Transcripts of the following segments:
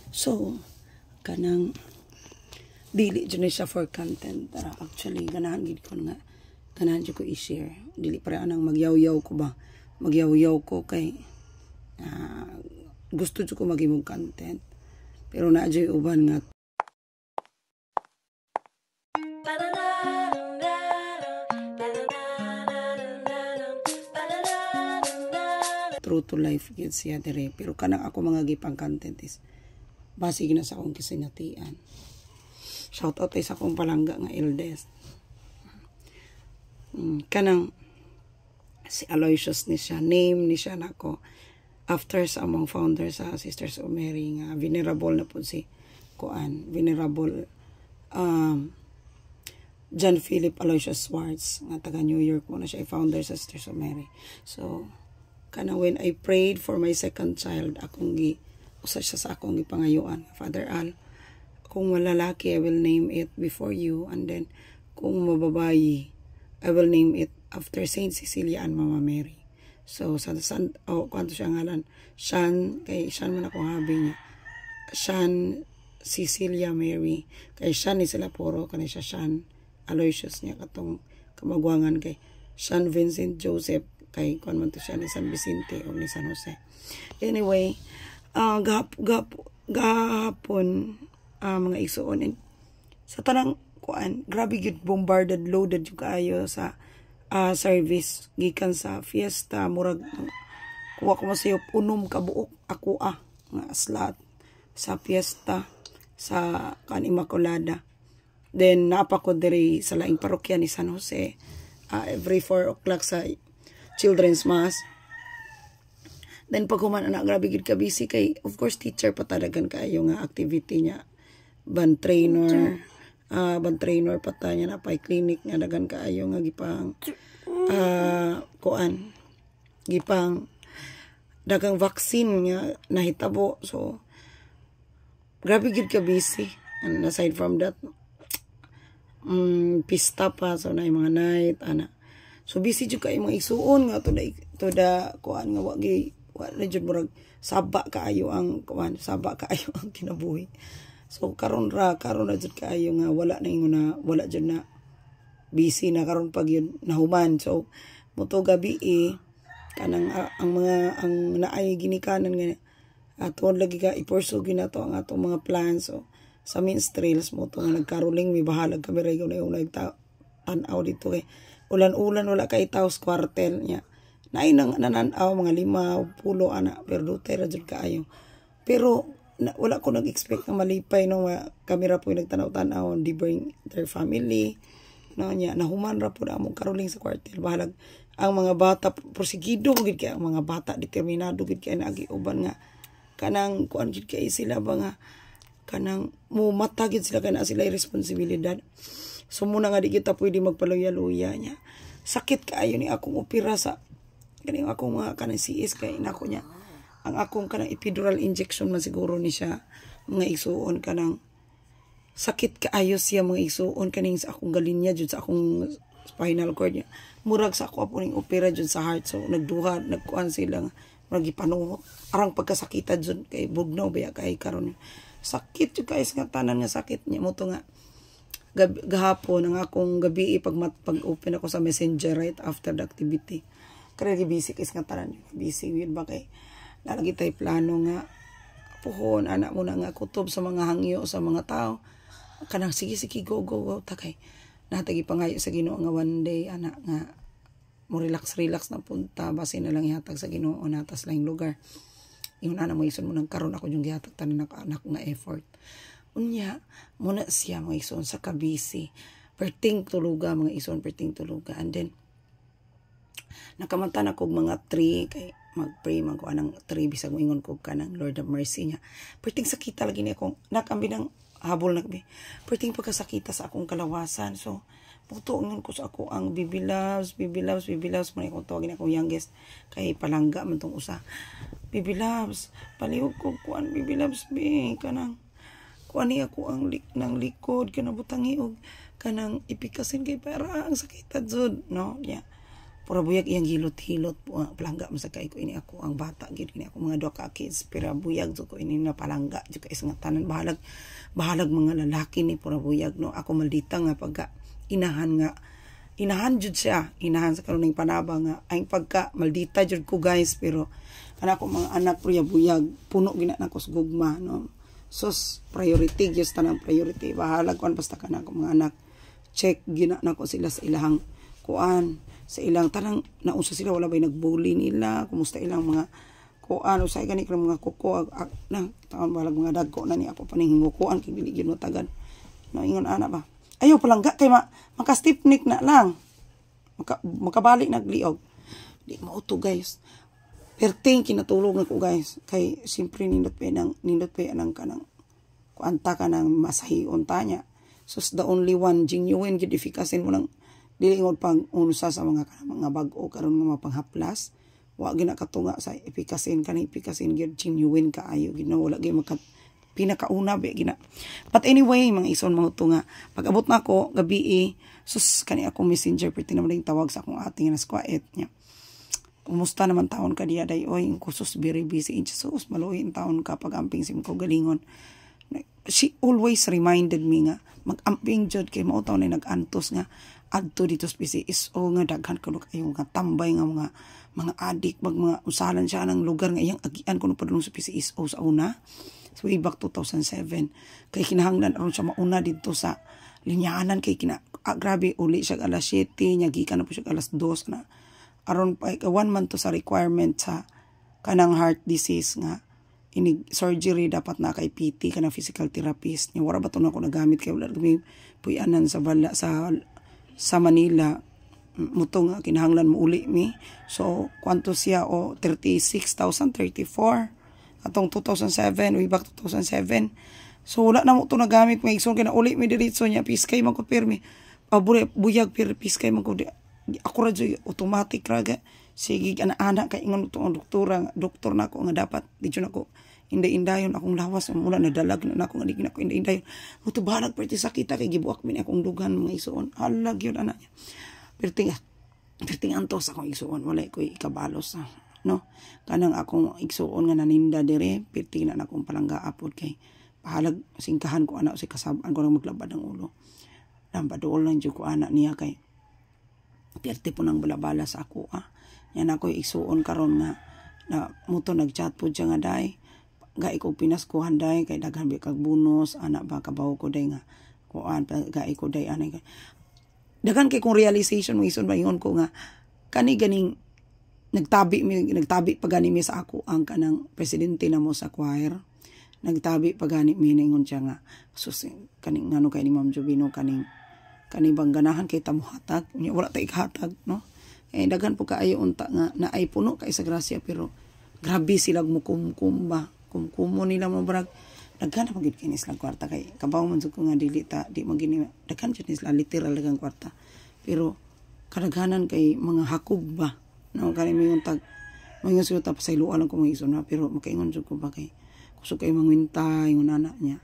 So kanang dili jud ni siya for content, pero actually ganahan gid ko nga, ganahan jud ko i-share. Dili para anang magyaw-yaw ko ba, magyaw-yaw ko kay gusto jud ko maghimog content, pero naa jud uban nga true to life gyud siya dire. Pero kanang ako mga gipang content is base gina sa akong kisinatian. Shout out sa akong palangga nga eldest. Kanang si Aloysius ni siya, name ni siya nako after sa among founder sa Sisters of Mary nga venerable na po, si kuan, Venerable John Philip Aloysius Schwartz nga taga New York mo na siya, founder sa Sisters of Mary. So kana when I prayed for my second child, akong gi usa siya sa akong gipangayuan, "Father Al, kung malalaki, I will name it before you, and then kung mababayi, I will name it after Saint Cecilia and Mama Mary." So sa San, oh, kwanto siya ngalan, Sean, kay Sean man akong habi niya, Sean Cecilia Mary, kay Sean ni sila puro kani siya, Sean Aloysius niya. Katong kamagwangan kay Sean Vincent Joseph, kay kuan man to siya ni San Vicente o ni San Jose. Anyway, gahap, gahap, gahapon, mga igsuon, and sa tanang kuan, grabe gyud, bombarded, loaded jud kaayo sa service gikan sa fiesta. Murag kuha ko masayo 6 ka buok ako nga slot sa fiesta sa kan Immaculada. Then naapa ko diri sa laing parokya ni San Jose every 4 o'clock sa children's mass. Then pag human ana, grabe gid ka busy kay of course teacher pa, talagan kaayo nga activity niya, band trainer pa ta niya, napay clinic nga dagan kaayo nga gipang kuan, gipang dagang vaccine nga nahitabo. So grabe gid ka busy. And aside from that, pista pa, so na mga night ana. So busy jud kay mga igsuon nga to the kuan nga wa gi wa na jud, murag saba kaayo ang kuan, saba kaayo ang kinabuhi. So karon ra, karon na jud kaayo nga wala na ingon na wala jud na, busy na karon pag yun nahuman. So moto gabi eh, kanang ang mga ang naay ginikanan nga tuon lagi ka i-pursue ginato ang atong mga plans. So sa minstrels mo to nga nagkaroling mi, bahalag kami ra na yung nagta tan-aw dito kay ulan-ulan, wala kay taos kwartel niya. Naay nang nananaw mga lima pulo ana, pero dutay ra jud kaayo. Pero na, wala ko nag-expect nga malipay no kami ra po nagtanaw-tanaw. They bring their family no niya. Nahuman ra po na among karoling sa kwartel, bahalag ang mga bata porsigido gid kay ang mga bata, determinado gid kay naagi uban nga kanang kuan gid kay sila ba nga kanang mumata gid sila kay naa sila responsibilidad. So muna nga di kita pwede magpaluya-luya niya. Sakit kaayo ni akong opera sa kaning akong mga kanang CS kay nako niya ang akong kanang epidural injection man siguro ni siya, mga igsuon. Kanang sakit kaayo siya, mga igsuon, kaning sa akong galinya jud, sa akong spinal cord niya. Murag sa ako po ning opera jud sa heart. So nagduha, nagkuan sila nga murag gipanuhot arang pagkasakita jud kay bugnaw baya kay karon. Sakit jud kay nga tanan nga sakit niya. Mo to nga gahapon ang akong gabi, pag open ako sa Messenger right after the activity kaya busy kay nga tanan, busy yun ba kay nalagi tay plano nga puhon anak mo na nga kutob sa mga hangyo sa mga tao, kanang sige sige, go go go takay natagi pangayo sa Ginoo nga one day ana nga mo relax relax na punta, base na lang ihatag sa Ginoo natas lang lugar. Ingon ana mo ison mo nang karon ako yung gihatag tanan nako anak nga effort. Unya muna siya, mga ison, sa kabisi, perting tuluga, mga ison, perting tuluga. And then nakamata na kog mga 3 kay mag-pray man ko anang 3, bisag moingon ko kanang Lord of Mercy niya. Perting sakita lagi ni akong nakambi ng habol na kabi. Perting pagkasakita sa akong kalawasan. So puto ingon ko sa ako ang baby loves, baby loves, baby loves man akong tawagin akong youngest kay palangga man tong usa. "Baby loves, palihog ko kuan, baby loves be, kanang kuan ni ako ang nang likod kanang butangi og kanang ipikasin kay para ang sakita jud no." Yeah. Pura buyag iyang hilot-hilot po, palangga man sa kay ko ini ako ang bata gid, ini ako mga duha ka kids, pero buyag jud ko ini na palangga jud kay nga tanan, bahalag bahalag mga lalaki ni, pura buyag, no. Ako maldita nga pagka inahan nga inahan jud siya, inahan sa karon panaba nga ay pagka maldita jud ko, guys, pero kana ko mga anak pura buyag puno gina nako sa gugma, no. Sus, priority gyud tanang priority, bahalag kuan, basta kana ko mga anak, check gina nako sila sa ilahang kuan, sa ilang tanang nausa sila, wala bay nagbully nila, kumusta ilang mga kuan, usay gani kanang mga kuko na taon, balag mga dagko na ni ako paning hingukuan kay dili gyud matagad, no. Ingon ana ba, ayaw palangga kay maka stiff neck na lang, makabalik nagliog. Di mao to, guys. Perting kinatulog na ko, guys, kay siyempre nindot pa nang kanang kuanta ka nang masahion ta niya. So the only one genuine gid efficacy mo nang dili ingod pang unsa sa mga kanang mga bag-o karon nga mga panghaplas, wa gina katunga sa efficacy kani. Efficacy gyud, genuine kaayo gid, no. Wala gyud maka pinakauna be gina. But anyway, mga ison, mga to nga pag abot na ako gabi eh, sus, kani akong Messenger, perti naman yung tawag sa akong ating nga squat niya, "Kumusta naman taon ka diya day oy?" Kusus, very busy. Sus, maluoy taon ka pag amping sa imong kaugalingon. She always reminded me nga mag-amping jud kay mao taon na nag-antos nga adto dito sa PCSO nga daghan kuno kayo nga tambay nga mga adik, mag mga usalan siya ng lugar nga iyang agian kuno padulong sa PCSO sa una. So way back 2007 kay kinahanglan aron siya mauna didto sa linyahanan kay kina grabe, uli siya alas 7 nya gikan na po siya alas 2 na aron pa one month to sa requirement sa kanang heart disease nga inig surgery, dapat na kay PT, kanang physical therapist ni. Wala ba to na ako nagamit kay wala kami puy-anan sa bala sa Manila muto nga kinahanglan mo uli mi. So kwanto siya o 36,000, 34 atong 2007, way back 2007. So wala na mo to nagamit, may igsoon, kay uli mi diretso niya piskay man ko pirmi pabure buyag pir piskay man ko. Ako ra jud automatic ra ga sige ana-ana kay ingon to ang doktora, doktor na ako nga dapat di jud ako inday-indayon akong lawas mula nadalag na nako nga di na ako inday-indayon mo to, balag perti sakita kay gibuak mi akong dugan, mga igsoon. Halag yun ana niya, perting perting antos akong igsuon, wala ko ikabalos sa, no. Kanang akong igsuon nga naninda dire, perti na akong palangga apod kay pahalag singkahan ko ana si kasab-an ko nang maglabad ng ulo. Lamba dool lang jud ko ana niya kay perti po nang balabala sa ako ah. Yan ako igsuon karon nga na muto nagchat po siya nga, "Day, gai ko pinaskuhan day kay daghan bi kag bonus ana ba, kabaw ko day nga kuan, gai ko day ana." Daghan kay kong realization mo ison ba, ingon ko nga kani ganing nagtabi mi, nagtabi pa gani mi sa ako ang kanang presidente na mo sa choir, nagtabi pa gani mi. Ningon siya nga, sus, kaning ngano kay ni Ma'am Jovino, kaning kani bang ganahan kay tamuhatag unya wala ta ikahatag, no. Eh, daghan po kaayo unta nga naay puno kay sa grasya, pero grabe sila mukumkum ba, kumkumo nila mo, brag daghan na magid kini sila kwarta kay kabaw man jud ko nga dili ta di man gini, daghan jud ni sila literal daghang kwarta, pero kadaghanan kay mga hakog ba, no. Kani mingon tag mingon siguro ta, pasayloan lang ko, mga igsoon, pero makaingon jud ko ba kay kusog kay mangwinta ingon ana niya.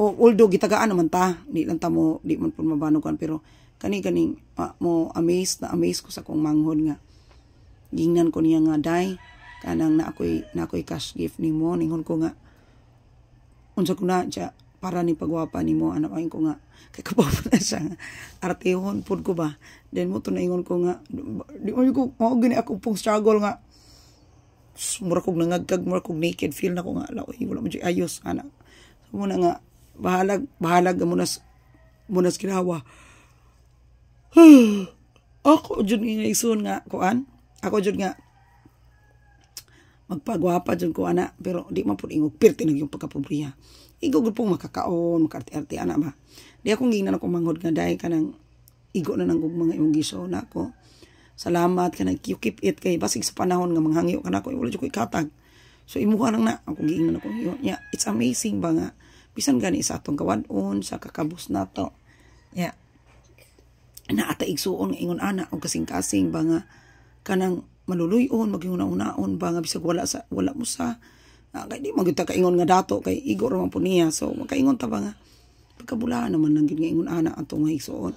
O although gitagaan naman ta, di lang ta mo di man pud mabanog kan, pero kani ganing mo amaze na amaze ko sa akong manghod nga gingnan ko niya nga, "Day, kanang na ako'y cash gift nimo." Ningon ko nga, "Unsa ko na siya?" "Para ni pagwapa nimo ana." Ko nga kay kabaw na siya nga artihon pud ko ba. Then mo to naingon ko nga di mo ko mao gani ako pong struggle nga mura kog nangagkag, mura kog naked, feel na ko nga ala, oy, wala mo jud ayos ana. So muna nga bahalag bahalag munas ginawa ako jud nga igsoon nga kuan, ako jud nga magpagwapa jud ko ana, pero di man pud ingog pirti nag yung pagkapobriya, igo gud pong makakaon, makaarte-arte ana ba. Di akong gingnan ako manghod nga, "Dahil kanang igo na nang mga imong giso na ako, salamat kanang you keep it kay basig sa panahon nga manghangyo ka nako, wala jud ko ikatag, so imuha lang na." Ako giingnan ako ya, it's amazing ba nga bisan gani sa atong kawad-on sa kakabos nato ya naata igsuon nga ingon ana og kasing-kasing ba nga kanang maluluy-on, maging una-unaon ba nga bisag wala sa wala mo sa kay di man gyud ta kaingon nga dato kay igo ra man po niya. So makaingon ta ba nga pagkabulaan naman lang gyud nga ingon ana atong mga igsuon.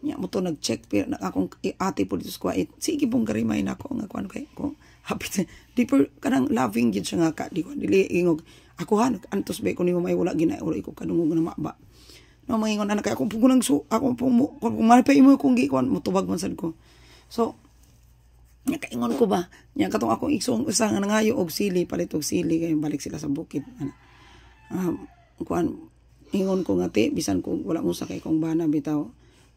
Nya mo to nag-check pero na akong ate po dito sa Kuwait. Sige pong karimay na ako nga kuan kay ko. Happy di per kanang loving gid siya nga ka di ko dili ingog ako ha, antos ba ko nimo may wala gina wala ko kadungog na maba. No, mangingon anak kay akong pugunang su akong pong kung malipay mo kung gi kuan motubag man sad ko. So nya kaingon ko ba nya katong akong igsoong usa nga nangayo og sili, palit og sili kay balik sila sa bukid ana. Kuan ingon ko nga te, bisan ko wala mo sa kay kong bana bitaw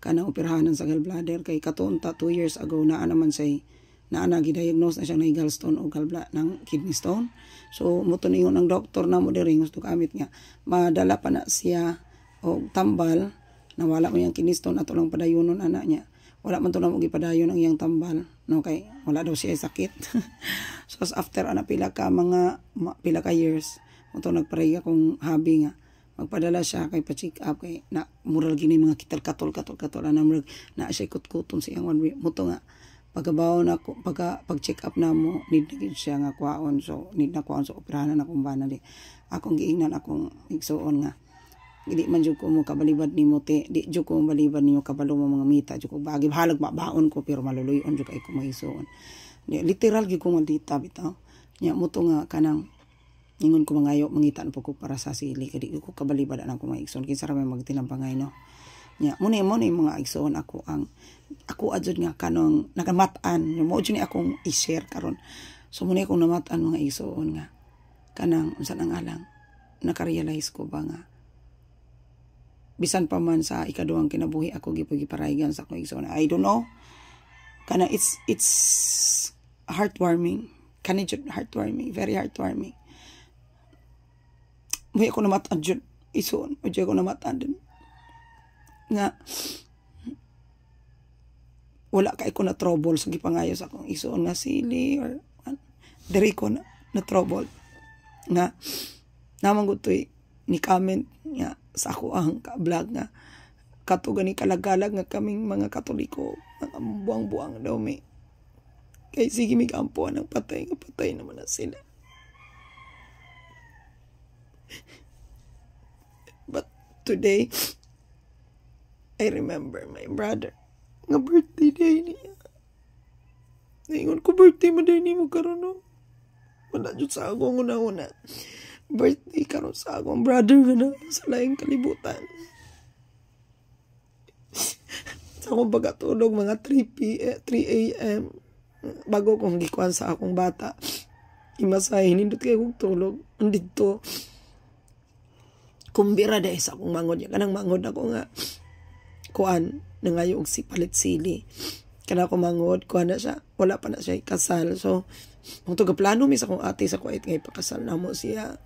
kanang operahanan sa gallbladder kay katon ta 2 years ago naa naman say naa na gidiagnose na siyang na gallstone o gallbladder ng kidney stone. So mo to ningon ang doktor na mo diri gusto kamit nga madala pa na siya og tambal na wala mo yang kidney stone, ato lang padayonon ana niya. Wala man to na mo gipadayon ang iyang tambal, no, kay wala daw siya sakit. So after ana pila ka mga pila ka years mo to nagpareha kong habi nga magpadala siya kay pa-check up kay na mural gini mga kital katol katol katol ana murag na siya kutkuton sa iyang one week mo to nga pagabaw na ko pagka pag check up na mo need na gid siya nga kwaon, so need na kwaon, so operahan na akong bana di akong giingnan akong igsuon nga dili man jud ko mo kabalibad nimo te, di jud ko mo balibad nimo, kabalo mo mga mita jud ko bagi halag mabaon ko pero maluluyon jud kay ko mga igsuon. Literal gyud ko maldita bitaw. Nya mo to nga kanang ingon ko mangayo mangita na po ko para sa sili kay di ko kabalibad anang ko mga igsoon, kinsa ra may magtinabangay, no? Nya mo ni mga igsoon, ako ang ako adjud nga kanang nakamat-an mo jud ni akong i-share karon. So mo ni akong namat-an mga igsoon nga kanang unsa nang alang naka-realize ko ba nga bisan pa man sa ikaduhang kinabuhi ako gipoy giparaygan sa akong igsoon. I don't know, kana it's heartwarming kani jud, heartwarming, very heartwarming. May ako namatan jud isuon o ako namatan din nga wala kay ko na trouble sa gipangayo sa akong isuon nga sili or diri ko na trouble nga namang gutoy ni comment nga sa ako ang ka-vlog nga kato gani kalagalag nga kaming mga Katoliko mga buang-buang daw mi kay sige mi kampuan ng patay nga patay naman na sila. But today I remember my brother nga birthday day niya. Naingon ko, "Birthday mo day nimo karon, no?" Wala jud sa akong una-una. Birthday karon sa akong brother nga na sa laing kalibutan. Sa akong pagkatulog mga 3 a.m. bago kong gikuan sa akong bata. Imasahe, nindot kay kong tulog. Andito, kumbira dahil sa akong mangod niya. Kanang mangod ako nga, kuan, nangayo og si palit sili. Kana ako mangod, kuan na siya, wala pa na siya ikasal. So, mong plano mi sa akong ate sa Kuwait nga ipakasal na mo siya.